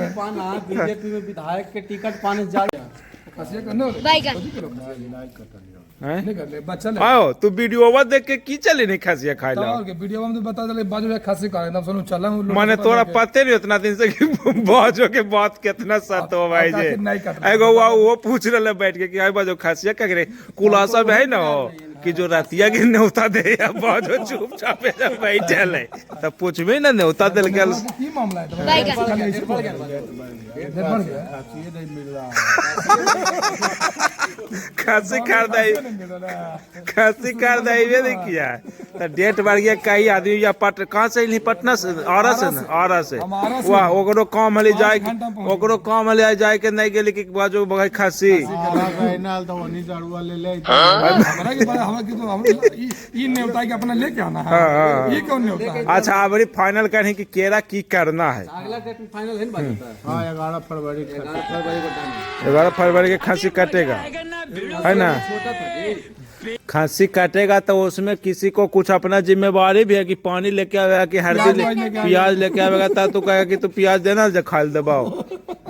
में पाना बीजेपी में विधायक के टिकट पाने जा खसिया करने वाले बैगन। कथी के लोग खसिया? हैं? नहीं कर ले बच्चा ले आओ तू वीडियो देख के की चली नहीं खसिया खाए ला और के वीडियो में तो बता चले बाजू में खसी का एकदम सुनो चला हूं लोग माने तोरा पते नहीं उतना दिन से कि बाजो के बात कितना सत हो भाई अब जे आखिर नहीं कटला। एगो वो वो पूछ रहे बैठ के कि आई बाजो खसिया का करे कुलासा भी है ना हो कि जो रतिया के न्योता दे या बाजो चुपचाप ऐसे बैठल है तब पूछबे ना न्योता दिल के की मामला है तुम्हारा? बैगन। खाली ऐसे बोल गया। बढ़ गया। खांसी नहीं मिल रहा खांसी कर दे नहीं मिल रहा है। खांसी कर दे नहीं किया तो डेट बढ़ गया कई आदमी या पट कहाँ से अइली? पटना से आरा से ना आरा से हम आरा से। वाह ओकरो काम हली जाए घंटा पहुंच ओकरो काम हली जाए के नहीं गेली कि बाजो बगै खांसी तो वहीं झाड़ुआ ले ले हमरा के बारे हमरा के तो हम ई न्योता के अपना लेके आना है ये कौन न्योता है अच्छा अबरी फाइनल करें कि केरा की करना है अगला डेट में फाइनल है ना बात हाँ 11 फरवरी का 11 फरवरी को डन है। 11 फरवरी के खांसी कटेगा है ना छोटा था जी खांसी कटेगा तो उसमें किसी को कुछ अपना जिम्मेवारी भी है कि पानी लेके आवेगा कि हल्दी प्याज लेके आएगा। प्याज लेके आवेगा ता तू कहेगा कि तू प्याज देना जो खा दबाओ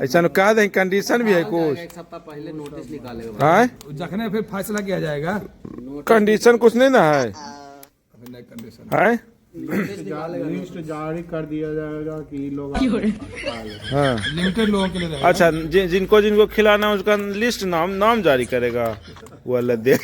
ऐसा न कह दे कंडीशन भी है कुछ एक सप्ताह पहले नोटिस निकालेगा है जखने फिर फैसला किया जाएगा कंडीशन कुछ नहीं ना है अभी नई कंडीशन है लिस्ट जारी कर दिया जाएगा कि ये लोग हाँ लिमिटेड लोगों के लिए रहेगा। अच्छा जिनको जिनको खिलाना है उसका लिस्ट नाम नाम जारी करेगा वो अल्लाह दे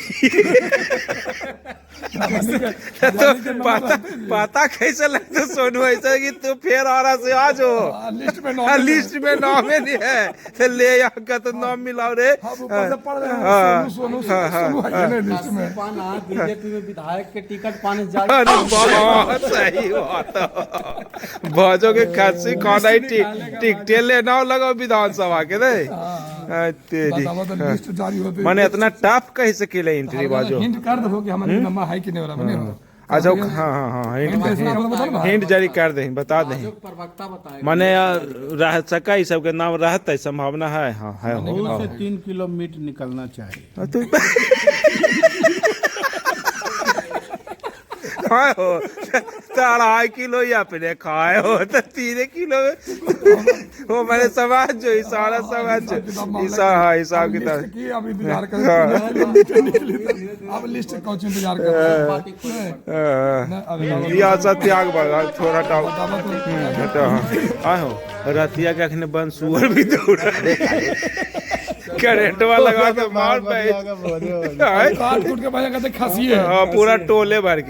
तो पता पता कैसे लगता सोनू ऐसा कि तू फिर आ रहा से आज हो हाँ, लिस्ट में हाँ, नाम लिस्ट में नाम ही नहीं है तो ले यहाँ का तो नाम मिलाओ रे हम ऊपर से पढ़ रहे हैं हाँ, सोनू सोनू सोनू है नहीं लिस्ट में पाना बीजेपी में विधायक के टिकट पाने जा अरे बाबा सही बात है। बाजो के खांसी खाना ही टिकटे लेना लगाओ विधानसभा के रे हाँ, तेरी बताओ तो लिस्ट जारी होते माने इतना टफ कैसे केले एंट्री बाजो हिंट कर दो कि हमारे नंबर है कि नहीं वाला नहीं हो अच्छा हाँ हाँ हाँ हिंट बताओ ना हिंट जारी कर दे बता दे जो प्रवक्ता बताएगा माने रह सका ई सबके नाम रहता है संभावना है हाँ है हो, दो हाँ। से 3 किलो मीट निकलना चाहिए हाँ, तू खाए हो तो 2.5 किलो ही अपने खाए हो तो 3 किलो में वो मैंने समझ जो इशारा समझ हिसाब हाँ हिसाब किताब लिस्ट की अब इंतजार कर अब लिस्ट कौन इंतजार कर रहे हैं? पार्टी खोलनी पड़ती हाँ, ना, अभी ये आशा त्याग बगा थोड़ा टाव बताओ तो हटा हाँ आहो रतिया के अखने बंद सुअर भी दौड़ा करेंटवा लगा के मार पे बोले आए? काट कूट के भाई कहते खांसी है हाँ पूरा टोले भर के।